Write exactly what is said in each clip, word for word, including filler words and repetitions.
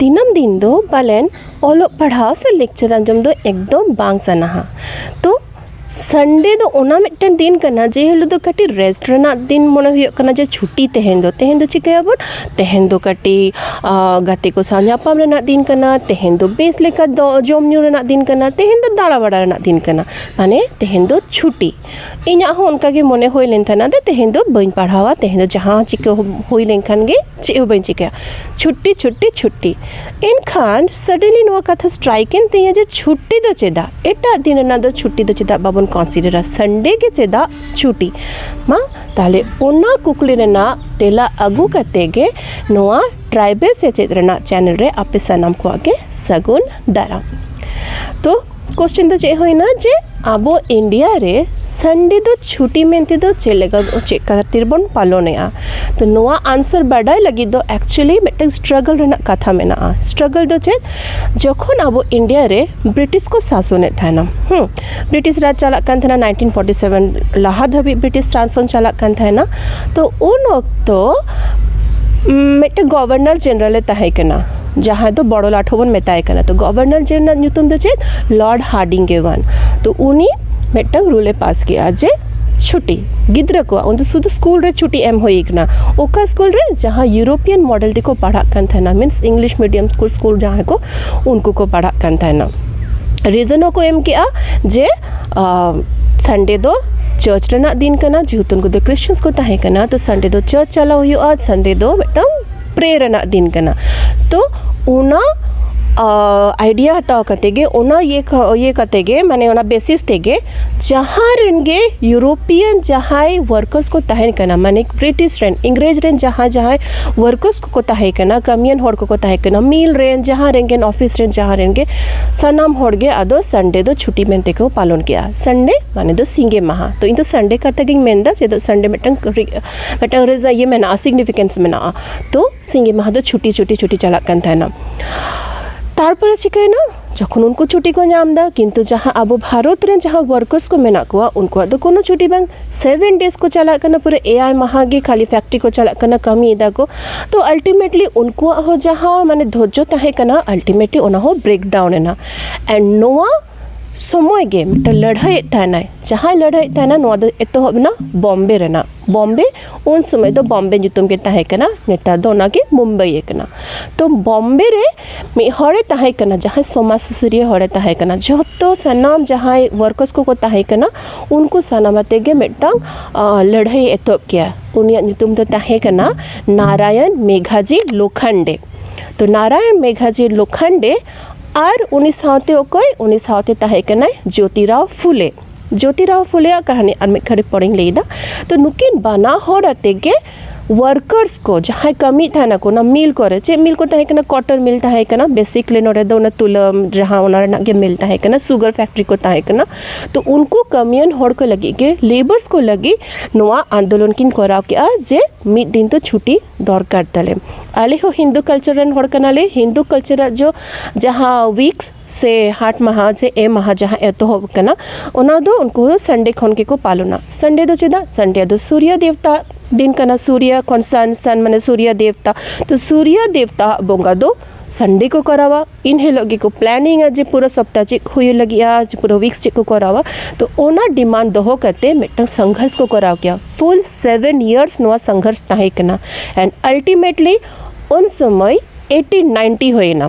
ᱫᱤᱱᱟᱹᱢ ᱫᱤᱱ ᱫᱚ ᱯᱟᱞᱮᱱ ᱚᱞᱚᱜ ᱯᱟᱲᱦᱟᱣ ᱥᱮ ᱞᱮᱠᱪᱟᱨ ᱟᱸᱡᱚᱢ ᱫᱚ ᱮᱠᱫᱚᱢ ᱵᱟᱝ ᱥᱟᱱᱟᱦᱟ᱾ ᱛᱚ ᱥᱟᱱᱰᱮ ᱫᱚ ᱚᱱᱟ ᱢᱤᱫᱴᱮᱱ ᱫᱤᱱ ᱠᱟᱱᱟ ᱡᱮ ᱦᱤᱞᱳᱜ ᱫᱚ ᱠᱟᱹᱴᱤᱡ ᱨᱮᱥᱴ ᱨᱮᱱᱟᱜ ᱫᱤᱱ ᱢᱚᱱᱮ ᱦᱩᱭᱩᱜ ᱠᱟᱱᱟ ᱡᱮ ᱪᱷᱩᱴᱤ᱾ ᱛᱮᱦᱮᱧ ᱫᱚ ᱛᱮᱦᱮᱧ ᱫᱚ ᱪᱤᱠᱟᱹᱭᱟᱵᱚᱱ? ᱛᱮᱦᱮᱧ ᱫᱚ ᱠᱟᱹᱴᱤᱡ ᱜᱟᱛᱮ ᱠᱚ ᱥᱟᱶ ᱧᱟᱯᱟᱢ ᱨᱮᱱᱟᱜ ᱫᱤᱱ ᱠᱟᱱᱟ᱾ ᱛᱮᱦᱮᱧ ᱫᱚ ᱵᱮᱥ ᱞᱮᱠᱟ ᱫᱚ ᱡᱚᱢ ᱧᱩ ᱨᱮᱱᱟᱜ ᱫᱤᱱ ᱠᱟᱱᱟ᱾ ᱛᱮᱦᱮᱧ ᱫᱚ ᱫᱟᱬᱟ ᱵᱟᱲᱟ ᱨᱮᱱᱟᱜ ᱫᱤᱱ ᱠᱟᱱᱟ᱾ ᱢᱟᱱᱮ ᱛᱮᱦᱮᱧ ᱫᱚ ᱪᱷᱩᱴᱤ᱾ ᱤᱧᱟᱹᱜ ᱦᱚᱸ ᱚᱱᱠᱟ ᱜᱮ ᱢᱚᱱᱮ ᱦᱩᱭ ᱞᱮᱱ ᱛᱟᱦᱮᱱᱟ ᱡᱮ ᱛᱮᱦᱮᱧ ᱫᱚ ᱵᱟᱹᱧ ᱯᱟᱲᱦᱟᱣᱟ, ᱛᱮᱦᱮᱧ ᱫᱚ ᱡᱟᱦᱟᱸ ᱪᱤᱠᱟᱹ ᱦᱩᱭ ᱞᱮᱱᱠᱷᱟᱱ ᱜᱮ ᱪᱮᱫ ᱦᱚᱸ ᱵᱟᱹᱧ ᱪᱤᱠᱟᱹᱭᱟ, ᱪᱷᱩᱴᱤ ᱪᱷᱩᱴᱤ ᱪᱷᱩᱴᱤ᱾ ᱮᱱᱠᱷᱟᱱ ᱥᱟᱰᱮᱱᱞᱤ ᱱᱚᱣᱟ ᱠᱟᱛᱷᱟ ᱥᱴᱨᱟᱭᱤᱠ ᱮᱱ ᱛᱤᱧᱟᱹ ᱡᱮ ᱪᱷᱩᱴᱤ ᱫᱚ ᱪᱮᱫᱟᱜ, ᱮᱴᱟᱜ ᱫᱤᱱ ᱨᱮᱱᱟᱜ ᱫᱚ ᱪᱷᱩᱴᱤ ᱫᱚ ᱪᱮᱫᱟᱜ ᱵᱟᱵᱚᱱ ᱠᱚᱱᱥᱤᱰᱟᱨᱟ, ᱥᱟᱱᱰᱮ ᱜᱮ ᱪᱮᱫᱟᱜ ᱪᱷᱩᱴᱤ? ᱢᱟ ᱛᱟᱦᱞᱮ ᱚᱱᱟ ᱠᱩᱠᱞᱤ ᱨᱮᱱᱟᱜ ᱛᱮᱞᱟ ᱟᱹᱜᱩ ᱠᱟᱛᱮ ᱜᱮ ᱱᱚᱣᱟ ᱴᱨᱟᱭᱵᱮᱞ ᱥᱮᱪᱮᱫ ᱨᱮᱱᱟᱜ ᱪᱮᱱᱮᱞ ᱨᱮ ᱟᱯᱮ ᱥᱟᱱᱟᱢ ᱠᱚᱣᱟᱜ ᱜᱮ ᱥᱟᱹᱜᱩᱱ ᱫᱟᱨᱟᱢ᱾ ᱛᱚ ᱠᱚᱥᱪᱮᱱ ᱫᱚ ᱪᱮᱫ ᱦᱩᱭᱱᱟ ᱡᱮ ᱟᱵᱚ ᱤᱱᱰᱤᱭᱟ ᱨᱮ ᱥᱟᱱᱰᱮ ᱫᱚ ᱪᱷᱩᱴᱤ ᱢᱮᱱᱛᱮ ᱫᱚ ᱪᱮᱫ ᱞᱮᱠᱟ, ᱪᱮᱫ ᱠᱷᱟᱹᱛᱤᱨ ᱵᱚᱱ ᱯᱟᱞᱚᱱᱮᱜᱼᱟ? ᱛᱚ ᱱᱚᱣᱟ ᱟᱱᱥᱟᱨ ᱵᱟᱰᱟᱭ ᱞᱟᱹᱜᱤᱫ ᱫᱚ ᱮᱠᱪᱩᱭᱮᱞᱤ ᱢᱤᱫᱴᱟᱝ ᱥᱴᱨᱟᱜᱚᱞ ᱨᱮᱱᱟᱜ ᱠᱟᱛᱷᱟ ᱢᱮᱱᱟᱜᱼᱟ᱾ ᱥᱴᱨᱟᱜᱚᱞ ᱫᱚ ᱪᱮᱫ? ᱡᱚᱠᱷᱚᱱ ᱟᱵᱚ ᱤᱱᱰᱤᱭᱟ ᱨᱮ ᱵᱨᱤᱴᱤᱥ ᱠᱚ ᱥᱟᱥᱚᱱᱮᱫ ᱛᱟᱦᱮᱱᱟ, ᱦᱩᱸ, ᱵᱨᱤᱴᱤᱥ ᱨᱟᱡᱽ ᱪᱟᱞᱟᱜ ᱠᱟᱱ ᱛᱟᱦᱮᱱᱟ ᱱᱟᱭᱤᱱᱴᱤᱱ ᱯᱷᱳᱨᱴᱤ ᱥᱮᱵᱷᱮᱱ ᱞᱟᱦᱟ ᱫᱷᱟᱹᱵᱤᱡ ᱵᱨᱤᱴᱤᱥ ᱥᱟᱥᱚᱱ ᱪᱟᱞᱟᱜ ᱠᱟᱱ ᱛᱟᱦᱮᱱᱟ᱾ ᱛᱚ ᱩᱱ ᱚᱠᱛᱚ ᱩᱢ, ᱢᱤᱫᱴᱮᱱ ᱜᱚᱵᱷᱚᱨᱱᱚᱨ ᱡᱮᱱᱟᱨᱟᱞ ᱮ ᱛᱟᱦᱮᱸ ᱠᱟᱱᱟ, ᱡᱟᱦᱟᱸᱭ ᱫᱚ ᱵᱚᱲᱚ ᱞᱟᱴ ᱦᱚᱸᱵᱚᱱ ᱢᱮᱛᱟᱭ ᱠᱟᱱᱟ᱾ ᱛᱚ ᱜᱚᱵᱷᱚᱨᱱᱚᱨ ᱡᱮᱱᱟᱨᱟᱞ ᱧᱩᱛᱩᱢ ᱫᱚ ᱪᱮᱫ? ᱞᱚᱨᱰ ᱦᱟᱨᱰᱤᱝᱜᱮ ᱣᱟᱱ᱾ ᱛᱚ ᱩᱱᱤ ᱢᱤᱫᱴᱟᱝ ᱨᱩᱞ ᱮ ᱯᱟᱥ ᱠᱮᱜᱼᱟ ᱡᱮ ᱪᱷᱩᱴᱤ ᱜᱤᱫᱽᱨᱟᱹ ᱠᱚᱣᱟᱜ, ᱩᱱ ᱫᱚ ᱥᱩᱫᱷᱩ ᱥᱠᱩᱞ ᱨᱮ ᱪᱷᱩᱴᱤ ᱮᱢ ᱦᱩᱭ ᱠᱟᱱᱟ᱾ ᱚᱠᱟ ᱥᱠᱩᱞ ᱨᱮ? ᱡᱟᱦᱟᱸ ᱤᱭᱩᱨᱳᱯᱤᱭᱟᱱ ᱢᱚᱰᱮᱞ ᱛᱮᱠᱚ ᱯᱟᱲᱦᱟᱜ ᱠᱟᱱ ᱛᱟᱦᱮᱱᱟ, means English medium school, school ᱡᱟᱦᱟᱸᱭ ᱠᱚ, ᱩᱱᱠᱩ ᱠᱚ ᱯᱟᱲᱦᱟᱜ ᱠᱟᱱ ᱛᱟᱦᱮᱱᱟ᱾ ᱨᱤᱡᱚᱱ ᱦᱚᱸᱠᱚ ᱮᱢ ᱠᱮᱜᱼᱟ ᱡᱮ ᱥᱟᱱᱰᱮ ᱫᱚ ᱪᱟᱨᱪ ᱨᱮᱱᱟᱜ ᱫᱤᱱ ᱠᱟᱱᱟ, ᱡᱮᱦᱮᱛᱩ ᱩᱱᱠᱩ ᱫᱚ ᱠᱨᱤᱥᱪᱟᱱᱥ ᱠᱚ ᱛᱟᱦᱮᱸ ᱠᱟᱱᱟ, ᱛᱚ ᱥᱟᱱᱰᱮ ᱫᱚ ᱪᱟᱨᱪ ᱪᱟᱞᱟᱣ ᱦᱩᱭᱩᱜᱼᱟ, ᱥᱟᱱᱰᱮ ᱫᱚ ᱢᱤᱫᱴᱟᱝ ᱯᱨᱮ ᱨᱮᱱᱟᱜ ᱫᱤᱱ ᱠᱟᱱᱟ᱾ ᱛᱚ ᱚᱱᱟ ᱟᱭᱰᱤᱭᱟ ᱦᱟᱛᱟᱣ ᱠᱟᱛᱮ ᱜᱮ, ᱚᱱᱟ ᱤᱭᱟᱹ ᱠᱟ- ᱤᱭᱟᱹ ᱠᱟᱛᱮ ᱜᱮ, ᱢᱟᱱᱮ ᱚᱱᱟ ᱵᱮᱥᱤᱥ ᱛᱮᱜᱮ ᱡᱟᱦᱟᱸ ᱨᱮᱱ ᱜᱮ ᱤᱭᱩᱨᱳᱯᱤᱭᱟᱱ ᱡᱟᱦᱟᱸᱭ ᱣᱟᱨᱠᱟᱨᱥ ᱠᱚ ᱛᱟᱦᱮᱱ ᱠᱟᱱᱟ, ᱢᱟᱱᱮ ᱵᱨᱤᱴᱤᱥ ᱨᱮᱱ, ᱤᱝᱨᱮᱡᱽ ᱨᱮᱱ ᱡᱟᱦᱟᱸ ᱡᱟᱦᱟᱸᱭ ᱣᱟᱨᱠᱟᱨᱥ ᱠᱚᱠᱚ ᱛᱟᱦᱮᱸ ᱠᱟᱱᱟ, ᱠᱟᱹᱢᱤᱭᱟᱱ ᱦᱚᱲ ᱠᱚᱠᱚ ᱛᱟᱦᱮᱸ ᱠᱟᱱᱟ, ᱢᱤᱞ ᱨᱮᱱ, ᱡᱟᱦᱟᱸ ᱨᱮᱱ ᱜᱮ, ᱚᱯᱷᱤᱥ ᱨᱮᱱ, ᱡᱟᱦᱟᱸ ᱨᱮᱱ ᱜᱮ, ᱥᱟᱱᱟᱢ ᱦᱚᱲ ᱜᱮ ᱟᱫᱚ ᱥᱟᱱᱰᱮ ᱫᱚ ᱪᱷᱩᱴᱤ ᱢᱮᱱᱛᱮ ᱠᱚ ᱯᱟᱞᱚᱱ ᱠᱮᱜᱼᱟ᱾ ᱥᱟᱱᱰᱮ ᱢᱟᱱᱮ ᱫᱚ ᱥᱤᱸᱜᱮ ᱢᱟᱦᱟ᱾ ᱛᱚ ᱤᱧ ᱫᱚ ᱥᱟᱱᱰᱮ ᱠᱟᱛᱷᱟ ᱜᱤᱧ ᱢᱮᱱᱫᱟ, ᱪᱮᱫᱟᱜ ᱥᱟᱱᱰᱮ ᱢᱤᱫᱴᱟᱝ ᱨᱤ- ᱢᱤᱫᱴᱟᱝ ᱨᱤᱡ- ᱤᱭᱟᱹ ᱢᱮᱱᱟᱜᱼᱟ, ᱥᱤᱜᱱᱤᱯᱷᱤᱠᱮᱱᱥ ᱢᱮᱱᱟᱜᱼᱟ᱾ ᱛᱚ ᱥᱤᱸᱜᱮ ᱢᱟᱦᱟ ᱫᱚ ᱪᱷᱩᱴᱤ ᱪᱷᱩᱴᱤ ᱪᱷᱩᱴᱤ ᱪᱟᱞᱟᱜ ᱠᱟᱱ ᱛᱟᱦᱮᱱᱟ᱾ ᱛᱟᱨᱯᱚᱨᱮ ᱪᱤᱠᱟᱹᱭᱮᱱᱟ? ᱡᱚᱠᱷᱚᱱ ᱩᱱᱠᱩ ᱪᱷᱩᱴᱤ ᱠᱚ ᱧᱟᱢ ᱮᱫᱟ, ᱠᱤᱱᱛᱩ ᱡᱟᱦᱟᱸ ᱟᱵᱚ ᱵᱷᱟᱨᱚᱛ ᱨᱮᱱ ᱡᱟᱦᱟᱸ ᱣᱟᱨᱠᱟᱨᱥ ᱠᱚ ᱢᱮᱱᱟᱜ ᱠᱚᱣᱟ, ᱩᱱᱠᱩᱣᱟᱜ ᱫᱚ ᱠᱳᱱᱳ ᱪᱷᱩᱴᱤ ᱵᱟᱝ, ᱥᱮᱵᱷᱮᱱ ᱰᱮᱡᱽ ᱠᱚ ᱪᱟᱞᱟᱜ ᱠᱟᱱᱟ, ᱯᱩᱨᱟᱹ ᱮᱭᱟᱭ ᱢᱟᱦᱟ ᱜᱮ ᱠᱷᱟᱹᱞᱤ ᱯᱷᱮᱠᱴᱨᱤ ᱠᱚ ᱪᱟᱞᱟᱜ ᱠᱟᱱᱟ, ᱠᱟᱹᱢᱤᱭ ᱫᱟᱠᱚ᱾ ᱛᱚ ᱟᱞᱴᱤᱢᱮᱴᱞᱤ ᱩᱱᱠᱩᱣᱟᱜ ᱦᱚᱸ ᱡᱟᱦᱟᱸ ᱢᱟᱱᱮ ᱫᱷᱳᱨᱡᱚ ᱛᱟᱦᱮᱸ ᱠᱟᱱᱟ, ᱟᱞᱴᱤᱢᱮᱴᱞᱤ ᱚᱱᱟ ᱦᱚᱸ ᱵᱨᱮᱠ ᱰᱟᱣᱩᱱ ᱮᱱᱟ᱾ ᱮᱱᱰ ᱱᱚᱣᱟ ᱥᱚᱢᱚᱭ ᱜᱮ ᱢᱤᱫᱴᱟᱝ ᱞᱟᱹᱲᱦᱟᱹᱭᱮᱫ ᱛᱟᱦᱮᱱᱟᱭ, ᱡᱟᱦᱟᱸᱭ ᱞᱟᱹᱲᱦᱟᱹᱭᱮᱫ ᱛᱟᱦᱮᱱᱟ, ᱱᱚᱣᱟ ᱫᱚ ᱮᱛᱚᱦᱚᱵ ᱮᱱᱟ ᱵᱚᱢᱵᱮ ᱨᱮᱱᱟᱜ᱾ ᱵᱚᱢᱵᱮ, ᱩᱱ ᱥᱚᱢᱚᱭ ᱫᱚ ᱵᱚᱢᱵᱮ ᱧᱩᱛᱩᱢ ᱜᱮ ᱛᱟᱦᱮᱸ ᱠᱟᱱᱟ, ᱱᱮᱛᱟᱨ ᱫᱚ ᱚᱱᱟᱜᱮ ᱢᱩᱢᱵᱟᱭ ᱟᱠᱟᱱᱟ᱾ ᱛᱚ ᱵᱚᱢᱵᱮ ᱨᱮ ᱢᱤᱫ ᱦᱚᱲᱮ ᱛᱟᱦᱮᱸ ᱠᱟᱱᱟ, ᱡᱟᱦᱟᱸᱭ ᱥᱚᱢᱟᱡᱽ ᱥᱩᱥᱟᱹᱨᱤᱭᱟᱹ ᱦᱚᱲᱮ ᱛᱟᱦᱮᱸ ᱠᱟᱱᱟ, ᱡᱷᱚᱛᱚ ᱥᱟᱱᱟᱢ ᱡᱟᱦᱟᱸᱭ ᱣᱟᱨᱠᱟᱨᱥ ᱠᱚᱠᱚ ᱛᱟᱦᱮᱸ ᱠᱟᱱᱟ, ᱩᱱᱠᱩ ᱥᱟᱱᱟᱢ ᱟᱛᱮ ᱜᱮ ᱢᱤᱫᱴᱟᱝ ᱟᱸ, ᱞᱟᱹᱲᱦᱟᱹᱭ ᱮᱛᱚᱦᱚᱵ ᱠᱮᱭᱟ᱾ ᱩᱱᱤᱭᱟᱜ ᱧᱩᱛᱩᱢ ᱫᱚ ᱛᱟᱦᱮᱸ ᱠᱟᱱᱟ ᱱᱟᱨᱟᱭᱚᱱ ᱢᱮᱜᱷᱟᱡᱤ ᱞᱳᱠᱷᱟᱱᱰᱮ᱾ ᱛᱚ ᱱᱟᱨᱟᱭᱚᱱ ᱢᱮᱜᱷᱟᱡᱤ ᱞᱳᱠᱷᱟᱱᱰᱮ ᱟᱨ ᱩᱱᱤ ᱥᱟᱶᱛᱮ ᱚᱠᱚᱭ? ᱩᱱᱤ ᱥᱟᱶᱛᱮ ᱛᱟᱦᱮᱸ ᱠᱟᱱᱟᱭ ᱡᱳᱛᱤᱨᱟᱣ ᱯᱷᱩᱞᱮ᱾ ᱡᱳᱛᱤᱨᱟᱣ ᱯᱷᱩᱞᱮᱭᱟᱜ ᱠᱟᱹᱦᱱᱤ ᱟᱨ ᱢᱤᱫ ᱜᱷᱟᱹᱲᱤᱡ ᱯᱚᱨᱮᱧ ᱞᱟᱹᱭ ᱮᱫᱟ᱾ ᱛᱚ ᱱᱩᱠᱤᱱ ᱵᱟᱱᱟ ᱦᱚᱲ ᱟᱛᱮ ᱜᱮ ᱣᱟᱨᱠᱟᱨᱥ ᱠᱚ ᱡᱟᱦᱟᱸᱭ ᱠᱟᱹᱢᱤᱭᱮᱫ ᱛᱟᱦᱮᱱᱟ ᱠᱚ ᱚᱱᱟ ᱢᱤᱞ ᱠᱚᱨᱮ, ᱪᱮᱫ ᱢᱤᱞ ᱠᱚ ᱛᱟᱦᱮᱸ ᱠᱟᱱᱟ? ᱠᱚᱴᱚᱱ ᱢᱤᱞ ᱛᱟᱦᱮᱸ ᱠᱟᱱᱟ, ᱵᱮᱥᱤᱠᱞᱤ ᱱᱚᱰᱮ ᱫᱚ ᱚᱱᱟ ᱛᱩᱞᱟᱹᱢ ᱡᱟᱦᱟᱸ ᱚᱱᱟ ᱨᱮᱱᱟᱜ ᱜᱮ ᱢᱤᱞ ᱛᱟᱦᱮᱸ ᱠᱟᱱᱟ, ᱥᱩᱜᱟᱨ ᱯᱷᱮᱠᱴᱨᱤ ᱠᱚ ᱛᱟᱦᱮᱸ ᱠᱟᱱᱟ᱾ ᱛᱚ ᱩᱱᱠᱩ ᱠᱟᱹᱢᱤᱭᱟᱱ ᱦᱚᱲ ᱠᱚ ᱞᱟᱹᱜᱤᱫ ᱜᱮ, ᱞᱮᱵᱟᱨᱥ ᱠᱚ ᱞᱟᱹᱜᱤᱫ ᱱᱚᱣᱟ ᱟᱱᱫᱳᱞᱚᱱ ᱠᱤᱱ ᱠᱚᱨᱟᱣ ᱠᱮᱜᱼᱟ ᱡᱮ ᱢᱤᱫ ᱫᱤᱱ ᱫᱚ ᱪᱷᱩᱴᱤ ᱫᱚᱨᱠᱟᱨ ᱛᱟᱞᱮ᱾ ᱟᱞᱮ ᱦᱚᱸ ᱦᱤᱱᱫᱩ ᱠᱟᱞᱪᱟᱨ ᱨᱮᱱ ᱦᱚᱲ ᱠᱟᱱᱟᱞᱮ, ᱦᱤᱱᱫᱩ ᱠᱟᱞᱪᱟᱨᱟᱜ ᱡᱚ ᱡᱟᱦᱟᱸ ᱣᱤᱠᱥ ᱥᱮ ᱦᱟᱴ ᱢᱟᱦᱟ ᱥᱮ ᱮ ᱢᱟᱦᱟ ᱡᱟᱦᱟᱸ ᱮᱛᱚᱦᱚᱵ ᱠᱟᱱᱟ, ᱚᱱᱟ ᱫᱚ ᱩᱱᱠᱩ ᱫᱚ ᱥᱟᱱᱰᱮ ᱠᱷᱚᱱ ᱜᱮᱠᱚ ᱯᱟᱞᱚᱱᱟ᱾ ᱥᱟᱱᱰᱮ ᱫᱚ ᱪᱮᱫᱟᱜ? ᱥᱟᱱᱰᱮ ᱫᱚ ᱥᱩᱨᱭᱟ ᱫᱮᱵᱛᱟ ᱫᱤᱱ ᱠᱟᱱᱟ, ᱥᱩᱨᱭᱟ ᱠᱷᱚᱱ ᱥᱟᱱ, ᱥᱟᱱ ᱢᱟᱱᱮ ᱥᱩᱨᱭᱟ ᱫᱮᱵᱛᱟ᱾ ᱛᱚ ᱥᱩᱨᱭᱟ ᱫᱮᱵᱛᱟ ᱵᱚᱸᱜᱟ ᱫᱚ ᱥᱟᱱᱰᱮ ᱠᱚ ᱠᱚᱨᱟᱣᱟ᱾ ᱤᱱ ᱦᱤᱞᱳᱜ ᱜᱮᱠᱚ ᱯᱞᱟᱱᱤᱝᱟ ᱡᱮ ᱯᱩᱨᱟᱹ ᱥᱚᱯᱛᱟ ᱪᱮᱫ ᱠᱚ ᱦᱩᱭᱩᱜ ᱞᱟᱹᱜᱤᱫᱼᱟ, ᱡᱮ ᱯᱩᱨᱟᱹ ᱣᱤᱠᱥ ᱪᱮᱫ ᱠᱚ ᱠᱚᱨᱟᱣᱟ᱾ ᱛᱚ ᱚᱱᱟ ᱰᱤᱢᱟᱱᱰ ᱫᱚᱦᱚ ᱠᱟᱛᱮ ᱢᱤᱫᱴᱟᱝ ᱥᱚᱝᱜᱷᱚᱨᱥ ᱠᱚ ᱠᱚᱨᱟᱣ ᱠᱮᱭᱟ᱾ ᱯᱷᱩᱞ ᱥᱮᱵᱷᱮᱱ ᱤᱭᱟᱨᱥ ᱱᱚᱣᱟ ᱥᱚᱝᱜᱷᱚᱨᱥ ᱛᱟᱦᱮᱸ ᱠᱟᱱᱟ᱾ ᱮᱱᱰ ᱟᱞᱴᱤᱢᱮᱴᱞᱤ ᱩᱱ ᱥᱚᱢᱚᱭ ᱮᱭᱤᱴᱤᱱ ᱱᱟᱭᱤᱱᱴᱤ ᱦᱩᱭᱮᱱᱟ᱾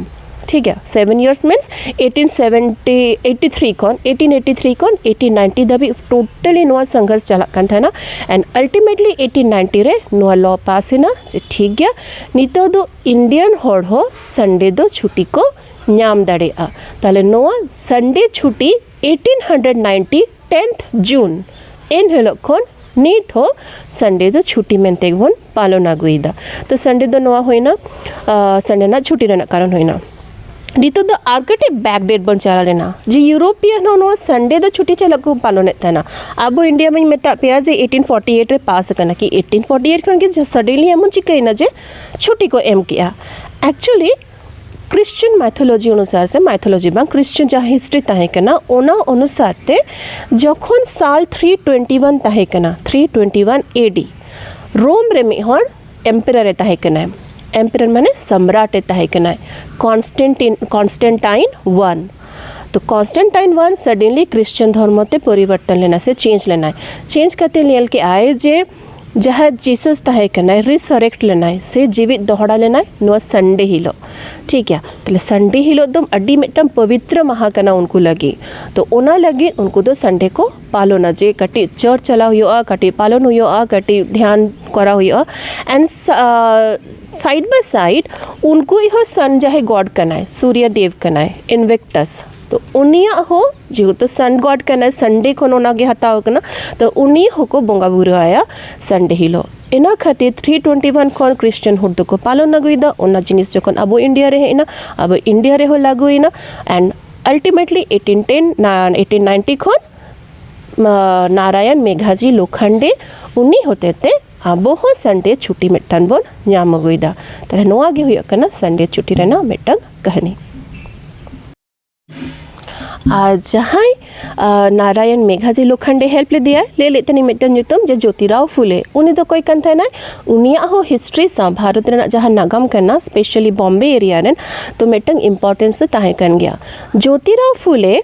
ᱴᱷᱤᱠ ᱜᱮᱭᱟ, seven years means eighteen seventy, eighty three ᱠᱷᱚᱱ, ᱮᱭᱤᱴᱤᱱ ᱮᱭᱤᱴᱤ ᱛᱷᱨᱤ ᱠᱷᱚᱱ ᱮᱭᱤᱴᱤᱱ ᱱᱟᱭᱤᱱᱴᱤ ᱫᱷᱟᱹᱵᱤᱡ ᱴᱳᱴᱟᱞᱤ ᱱᱚᱣᱟ ᱥᱚᱝᱜᱷᱚᱨᱥ ᱪᱟᱞᱟᱜ ᱠᱟᱱ ᱛᱟᱦᱮᱱᱟ᱾ ᱮᱱᱰ ᱟᱞᱴᱤᱢᱮᱴᱞᱤ ᱮᱭᱤᱴᱤᱱ ᱱᱟᱭᱤᱱᱴᱤ ᱨᱮ ᱱᱚᱣᱟ ᱞᱚ ᱯᱟᱥ ᱮᱱᱟ ᱡᱮ ᱴᱷᱤᱠ ᱜᱮᱭᱟ, ᱱᱤᱛᱚᱜ ᱫᱚ ᱤᱱᱰᱤᱭᱟᱱ ᱦᱚᱲ ᱦᱚᱸ ᱥᱟᱱᱰᱮ ᱫᱚ ᱪᱷᱩᱴᱤ ᱠᱚ ᱧᱟᱢ ᱫᱟᱲᱮᱭᱟᱜᱼᱟ᱾ ᱛᱟᱦᱞᱮ ᱱᱚᱣᱟ ᱥᱟᱱᱰᱮ ᱪᱷᱩᱴᱤ ᱮᱭᱤᱴᱤᱱ ᱦᱟᱱᱰᱨᱮᱰ ᱱᱟᱭᱤᱱᱴᱤ, ᱴᱮᱱᱛᱷ ᱡᱩᱱ, ᱮᱱ ᱦᱤᱞᱳᱜ ᱠᱷᱚᱱ ᱱᱤᱛ ᱦᱚᱸ ᱥᱟᱱᱰᱮ ᱫᱚ ᱪᱷᱩᱴᱤ ᱢᱮᱱᱛᱮ ᱜᱮᱵᱚᱱ ᱯᱟᱞᱚᱱ ᱟᱹᱜᱩᱭᱮᱫᱟ᱾ ᱛᱚ ᱥᱟᱱᱰᱮ ᱫᱚ ᱱᱚᱣᱟ ᱦᱩᱭᱱᱟ, ᱟᱸ, ᱥᱟᱱᱰᱮ ᱨᱮᱱᱟᱜ ᱪᱷᱩᱴᱤ ᱨᱮᱱᱟᱜ ᱠᱟᱨᱚᱱ ᱦᱩᱭᱱᱟ᱾ ᱱᱤᱛᱚᱜ ᱫᱚ ᱟᱨ ᱠᱟᱹᱴᱤᱡ ᱵᱮᱠᱰᱮᱴ ᱵᱚᱱ ᱪᱟᱞᱟᱣ ᱞᱮᱱᱟ, ᱡᱮ ᱤᱭᱩᱨᱳᱯᱤᱭᱟᱱ ᱦᱚᱸ ᱱᱚᱣᱟ ᱥᱟᱱᱰᱮ ᱫᱚ ᱪᱷᱩᱴᱤ ᱪᱮᱫ ᱞᱟᱹᱜᱤᱫ ᱠᱚ ᱯᱟᱞᱚᱱᱮᱫ ᱛᱟᱦᱮᱱᱟ? ᱟᱵᱚ ᱤᱱᱰᱤᱭᱟ ᱢᱟᱧ ᱢᱮᱛᱟᱫ ᱯᱮᱭᱟ ᱡᱮ ᱮᱭᱤᱴᱤᱱ ᱯᱷᱳᱨᱴᱤ ᱮᱭᱤᱴ ᱨᱮ ᱯᱟᱥ ᱟᱠᱟᱱᱟ᱾ ᱠᱤ ᱮᱭᱤᱴᱤᱱ ᱯᱷᱳᱨᱴᱤ ᱮᱭᱤᱴ ᱠᱷᱚᱱ ᱜᱮ ᱥᱟᱰᱮᱱᱞᱤ ᱮᱢᱚᱱ ᱪᱤᱠᱟᱹᱭᱮᱱᱟ ᱡᱮ ᱪᱷᱩᱴᱤ ᱠᱚ ᱮᱢ ᱠᱮᱜᱼᱟ? ᱮᱠᱪᱩᱭᱮᱞᱤ ᱠᱨᱤᱥᱪᱤᱭᱟᱱ ᱢᱟᱭᱛᱷᱳᱞᱚᱡᱤ ᱚᱱᱩᱥᱟᱨ ᱥᱮ ᱢᱟᱭᱛᱷᱳᱞᱚᱡᱤ ᱵᱟᱝ ᱠᱨᱤᱥᱪᱤᱭᱟᱱ ᱡᱟᱦᱟᱸ ᱦᱤᱥᱴᱨᱤ ᱛᱟᱦᱮᱸ ᱠᱟᱱᱟ, ᱚᱱᱟ ᱚᱱᱩᱥᱟᱨ ᱛᱮ ᱡᱚᱠᱷᱚᱱ ᱥᱟᱞ ᱛᱷᱨᱤ ᱴᱩᱭᱮᱱᱴᱤ ᱣᱟᱱ ᱛᱟᱦᱮᱸ ᱠᱟᱱᱟ, ᱛᱷᱨᱤ ᱴᱩᱭᱮᱱᱴᱤ ᱣᱟᱱ ᱮ ᱰᱤ, ᱨᱳᱢ ᱨᱮ ᱢᱤᱫ ᱦᱚᱲ ᱮᱢᱯᱮᱨᱟᱨ ᱮ ᱛᱟᱦᱮᱸ ᱠᱟᱱᱟᱭ᱾ ᱮᱢᱯᱮᱨᱟᱨ ᱢᱟᱱᱮ ᱥᱚᱢᱨᱟᱴ ᱮ ᱛᱟᱦᱮᱸ ᱠᱟᱱᱟᱭ, ᱠᱚᱱᱥᱴᱮᱱᱴᱤᱱ, ᱠᱚᱱᱥᱴᱮᱱᱴᱟᱭᱤᱱ ᱣᱟᱱ᱾ ᱛᱚ ᱠᱚᱱᱥᱴᱮᱱᱴᱟᱭᱤᱱ ᱣᱟᱱ ᱥᱟᱰᱮᱱᱞᱤ ᱠᱨᱤᱥᱪᱤᱭᱟᱱ ᱫᱷᱚᱨᱢᱚ ᱛᱮ ᱯᱚᱨᱤᱵᱚᱨᱛᱚᱱ ᱞᱮᱱᱟ ᱥᱮ ᱪᱮᱧᱡᱽ ᱞᱮᱱᱟᱭ᱾ ᱪᱮᱧᱡᱽ ᱠᱟᱛᱮ ᱧᱮᱞ ᱠᱮᱜᱼᱟᱭ ᱡᱮ ᱡᱟᱦᱟᱸ ᱡᱤᱥᱟᱥ ᱛᱟᱦᱮᱸ ᱠᱟᱱᱟᱭ, ᱨᱤᱥᱟᱨᱮᱠᱴ ᱞᱮᱱᱟᱭ ᱥᱮ ᱡᱤᱣᱤᱫ ᱫᱚᱦᱲᱟ ᱞᱮᱱᱟᱭ ᱱᱚᱣᱟ ᱥᱟᱱᱰᱮ ᱦᱤᱞᱳᱜ, ᱴᱷᱤᱠ ᱜᱮᱭᱟ᱾ ᱛᱟᱦᱞᱮ ᱥᱟᱱᱰᱮ ᱦᱤᱞᱳᱜ ᱫᱚ ᱟᱹᱰᱤ ᱢᱤᱫᱴᱟᱝ ᱯᱚᱵᱤᱛᱨᱚ ᱢᱟᱦᱟ ᱠᱟᱱᱟ ᱩᱱᱠᱩ ᱞᱟᱹᱜᱤᱫ᱾ ᱛᱚ ᱚᱱᱟ ᱞᱟᱹᱜᱤᱫ ᱩᱱᱠᱩ ᱫᱚ ᱥᱟᱱᱰᱮ ᱠᱚ ᱯᱟᱞᱚᱱᱟ, ᱡᱮ ᱠᱟᱹᱴᱤᱡ ᱪᱟᱨᱪ ᱪᱟᱞᱟᱣ ᱦᱩᱭᱩᱜᱼᱟ, ᱠᱟᱹᱴᱤᱡ ᱯᱟᱞᱚᱱ ᱦᱩᱭᱩᱜᱼᱟ, ᱠᱟᱹᱴᱤᱡ ᱫᱷᱮᱭᱟᱱ ᱠᱚᱨᱟᱣ ᱦᱩᱭᱩᱜᱼᱟ᱾ And side by side ᱩᱱᱠᱩ ᱦᱚᱸ ᱥᱟᱱ ᱡᱟᱦᱟᱸᱭ ᱜᱚᱰ ᱠᱟᱱᱟᱭ, ᱥᱩᱨᱭᱟ ᱫᱮᱵ ᱠᱟᱱᱟᱭ, ᱤᱱᱵᱷᱮᱠᱴᱟᱥ, ᱛᱚ ᱩᱱᱤᱭᱟᱜ ᱦᱚᱸ ᱡᱮᱦᱮᱛᱩ ᱥᱟᱱ ᱜᱚᱰ ᱠᱟᱱᱟᱭ, ᱥᱟᱱᱰᱮ ᱠᱷᱚᱱ ᱚᱱᱟᱜᱮ ᱦᱟᱛᱟᱣ ᱠᱟᱱᱟ, ᱛᱚ ᱩᱱᱤ ᱦᱚᱸᱠᱚ ᱵᱚᱸᱜᱟ ᱵᱩᱨᱩ ᱟᱭᱟ ᱥᱟᱱᱰᱮ ᱦᱤᱞᱳᱜ᱾ ᱤᱱᱟᱹ ᱠᱷᱟᱹᱛᱤᱨ ᱛᱷᱨᱤ ᱴᱩᱭᱮᱱᱴᱤ ᱣᱟᱱ ᱠᱷᱚᱱ ᱠᱨᱤᱥᱪᱟᱱ ᱦᱩᱰ ᱫᱚᱠᱚ ᱯᱟᱞᱚᱱ ᱟᱹᱜᱩᱭᱮᱫᱟ᱾ ᱚᱱᱟ ᱡᱤᱱᱤᱥ ᱡᱚᱠᱷᱚᱱ ᱟᱵᱚ ᱤᱱᱰᱤᱭᱟ ᱨᱮ ᱦᱮᱡ ᱮᱱᱟ, ᱟᱵᱚ ᱤᱱᱰᱤᱭᱟ ᱨᱮᱦᱚᱸ ᱞᱟᱹᱜᱩᱭᱮᱱᱟ᱾ And ultimately eighteen ten, eighteen ninety ᱠᱷᱚᱱ ᱱᱟᱨᱟᱭᱚᱱ ᱢᱮᱜᱷᱟᱡᱤ ᱞᱳᱠᱷᱟᱱᱰᱮ, ᱩᱱᱤ ᱦᱚᱛᱮᱛᱮ ᱟᱵᱚ ᱦᱚᱸ ᱥᱟᱱᱰᱮ ᱪᱷᱩᱴᱤ ᱢᱤᱫᱴᱟᱝ ᱵᱚᱱ ᱧᱟᱢ ᱟᱹᱜᱩᱭᱮᱫᱟ᱾ ᱛᱟᱦᱞᱮ ᱱᱚᱣᱟ ᱜᱮ ᱦᱩᱭᱩᱜ ᱠᱟᱱᱟ ᱥᱟᱱᱰᱮ ᱪᱷᱩᱴᱤ ᱨᱮᱱᱟᱜ ᱢᱤᱫᱴᱟᱝ ᱠᱟᱹᱦᱱᱤ᱾ ᱟᱨ ᱡᱟᱦᱟᱸᱭ ᱱᱟᱨᱟᱭᱚᱱ ᱢᱮᱜᱷᱟᱡᱤ ᱞᱳᱠᱷᱟᱱᱰᱮ ᱦᱮᱞᱯ ᱞᱮᱫᱮᱭᱟᱭ, ᱞᱟᱹᱭ ᱞᱮᱫ ᱛᱟᱦᱮᱱᱤᱧ ᱢᱤᱫᱴᱟᱝ ᱧᱩᱛᱩᱢ ᱡᱮ ᱡᱳᱛᱤᱨᱟᱣ ᱯᱷᱩᱞᱮ, ᱩᱱᱤ ᱫᱚ ᱚᱠᱚᱭ ᱠᱟᱱ ᱛᱟᱦᱮᱱᱟᱭ? ᱩᱱᱤᱭᱟᱜ ᱦᱚᱸ ᱦᱤᱥᱴᱨᱤ ᱥᱟᱶ ᱵᱷᱟᱨᱚᱛ ᱨᱮᱱᱟᱜ ᱡᱟᱦᱟᱸ ᱱᱟᱜᱟᱢ ᱠᱟᱱᱟ, ᱥᱯᱮᱥᱟᱞᱤ ᱵᱚᱢᱵᱮ ᱮᱨᱤᱭᱟ ᱨᱮᱱ, ᱛᱚ ᱢᱤᱫᱴᱟᱝ ᱤᱢᱯᱚᱨᱴᱮᱱᱥ ᱫᱚ ᱛᱟᱦᱮᱸ ᱠᱟᱱ ᱜᱮᱭᱟ᱾ ᱡᱳᱛᱤᱨᱟᱣ ᱯᱷᱩᱞᱮ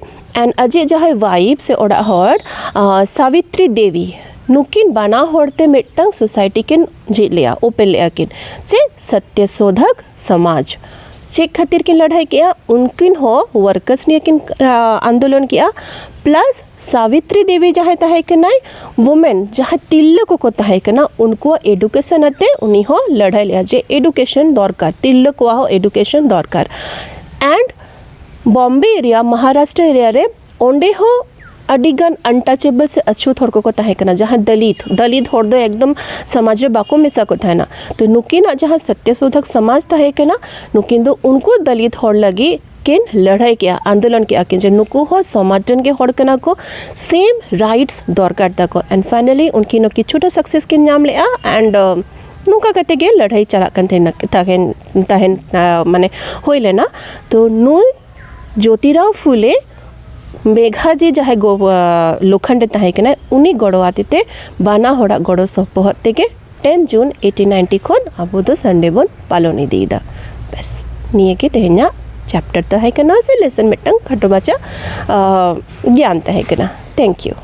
and ᱟᱡᱤᱡ ᱡᱟᱦᱟᱸᱭ ᱣᱟᱭᱤᱯ ᱥᱮ ᱚᱲᱟᱜ ᱦᱚᱲ, ᱥᱟᱵᱤᱛᱨᱤ ᱫᱮᱵᱤ, ᱱᱩᱠᱤᱱ ᱵᱟᱱᱟ ᱦᱚᱲ ᱛᱮ ᱢᱤᱫᱴᱟᱝ ᱥᱳᱥᱟᱭᱴᱤ ᱠᱤᱱ ᱡᱷᱤᱡ ᱞᱮᱜᱼᱟ, ᱳᱯᱮᱱ ᱞᱮᱜᱼᱟ ᱠᱤᱱ, ᱪᱮᱫ? ᱥᱚᱛᱭᱚ ᱥᱳᱫᱷᱚᱠ ᱥᱚᱢᱟᱡᱽ᱾ ᱪᱮᱫ ᱠᱷᱟᱹᱛᱤᱨ ᱠᱤᱱ ᱞᱟᱹᱲᱦᱟᱹᱭ ᱠᱮᱜᱼᱟ? ᱩᱱᱠᱤᱱ ᱦᱚᱸ ᱣᱟᱨᱠᱟᱨᱥ ᱱᱤᱭᱮ ᱠᱤᱱ ᱟᱱᱫᱳᱞᱚᱱ ᱠᱮᱜᱼᱟ, ᱯᱞᱟᱥ ᱥᱟᱵᱤᱛᱨᱤ ᱫᱮᱵᱤ ᱡᱟᱦᱟᱸᱭ ᱛᱟᱦᱮᱸ ᱠᱟᱱᱟᱭ, ᱣᱩᱢᱮᱱ, ᱡᱟᱦᱟᱸᱭ ᱛᱤᱨᱞᱟᱹ ᱠᱚᱠᱚ ᱛᱟᱦᱮᱸ ᱠᱟᱱᱟ, ᱩᱱᱠᱩᱣᱟᱜ ᱮᱰᱩᱠᱮᱥᱚᱱ ᱟᱛᱮ ᱩᱱᱤ ᱦᱚᱸ ᱞᱟᱹᱲᱦᱟᱹᱭ ᱞᱮᱜᱼᱟ ᱡᱮ ᱮᱰᱩᱠᱮᱥᱚᱱ ᱫᱚᱨᱠᱟᱨ, ᱛᱤᱨᱞᱟᱹ ᱠᱚᱣᱟᱜ ᱦᱚᱸ ᱮᱰᱩᱠᱮᱥᱚᱱ ᱫᱚᱨᱠᱟᱨ᱾ And Bombay area, Maharashtra area ᱨᱮ, ᱚᱸᱰᱮ ᱦᱚᱸ ᱟᱹᱰᱤ ᱜᱟᱱ ᱟᱱᱴᱟᱪᱮᱵᱚᱞ ᱥᱮ ᱚᱪᱷᱩᱛ ᱦᱚᱲ ᱠᱚᱠᱚ ᱛᱟᱦᱮᱸ ᱠᱟᱱᱟ, ᱡᱟᱦᱟᱸ ᱫᱚᱞᱤᱛ, ᱫᱚᱞᱤᱛ ᱦᱚᱲ ᱫᱚ ᱮᱠᱫᱚᱢ ᱥᱚᱢᱟᱡᱽ ᱨᱮ ᱵᱟᱠᱚ ᱢᱮᱥᱟ ᱠᱚ ᱛᱟᱦᱮᱱᱟ᱾ ᱛᱚ ᱱᱩᱠᱤᱱᱟᱜ ᱡᱟᱦᱟᱸ ᱥᱚᱛᱭᱚ ᱥᱳᱫᱷᱚᱠ ᱥᱚᱢᱟᱡᱽ ᱛᱟᱦᱮᱸ ᱠᱟᱱᱟ, ᱱᱩᱠᱤᱱ ᱫᱚ ᱩᱱᱠᱩ ᱫᱚᱞᱤᱛ ᱦᱚᱲ ᱞᱟᱹᱜᱤᱫ ᱠᱤᱱ ᱞᱟᱹᱲᱦᱟᱹᱭ ᱠᱮᱜᱼᱟ, ᱟᱱᱫᱳᱞᱚᱱ ᱠᱮᱜᱼᱟ ᱠᱤᱱ ᱡᱮ ᱱᱩᱠᱩ ᱦᱚᱸ ᱥᱚᱢᱟᱡᱽ ᱨᱮᱱ ᱜᱮ ᱦᱚᱲ ᱠᱟᱱᱟ ᱠᱚ, ᱥᱮᱢ ᱨᱟᱭᱤᱴᱥ ᱫᱚᱨᱠᱟᱨ ᱛᱟᱠᱚ᱾ And finally ᱩᱱᱠᱤᱱ ᱦᱚᱸ ᱠᱤᱪᱷᱩᱴᱟ ᱥᱟᱠᱥᱮᱥ ᱠᱤᱱ ᱧᱟᱢ ᱞᱮᱜᱼᱟ᱾ And ᱱᱚᱝᱠᱟ ᱠᱟᱛᱮ ᱜᱮ ᱞᱟᱹᱲᱦᱟᱹᱭ ᱪᱟᱞᱟᱜ ᱠᱟᱱ ᱛᱟᱦᱮᱱᱟ, ᱛᱟᱦᱮᱱ, ᱛᱟᱦᱮᱱ, ᱟ, ᱢᱟᱱᱮ ᱦᱩᱭ ᱞᱮᱱᱟ᱾ ᱛᱚ ᱱᱩᱭ ᱡᱳᱛᱤᱨᱟᱣ ᱯᱷᱩᱞᱮ ᱢᱮᱜᱷᱟᱡᱤ ᱡᱟᱦᱟᱸᱭ ᱜᱚ-, ᱟ, ᱞᱚᱠᱷᱚᱱ ᱨᱮ ᱛᱟᱦᱮᱸ ᱠᱟᱱᱟᱭ, ᱩᱱᱤ ᱜᱚᱲᱚ ᱟᱛᱮ ᱛᱮ ᱵᱟᱱᱟ ᱦᱚᱲᱟᱜ ᱜᱚᱲᱚ ᱥᱚᱯᱚᱦᱚᱫ ᱛᱮᱜᱮ ten June eighteen ninety ᱠᱷᱚᱱ ᱟᱵᱚ ᱫᱚ Sunday ᱵᱚᱱ ᱯᱟᱞᱚᱱ ᱤᱫᱤᱭᱮᱫᱟ᱾ ᱵᱮᱥ, ᱱᱤᱭᱟᱹ ᱜᱮ ᱛᱮᱦᱮᱧᱟᱜ chapter ᱛᱟᱦᱮᱸ ᱠᱟᱱᱟ, ᱥᱮ lesson ᱢᱤᱫᱴᱟᱝ ᱠᱷᱟᱴᱚ ᱢᱟᱪᱷᱟ, ᱟ, ᱜᱮᱭᱟᱱ ᱛᱟᱦᱮᱸ ᱠᱟᱱᱟ᱾ Thank you᱾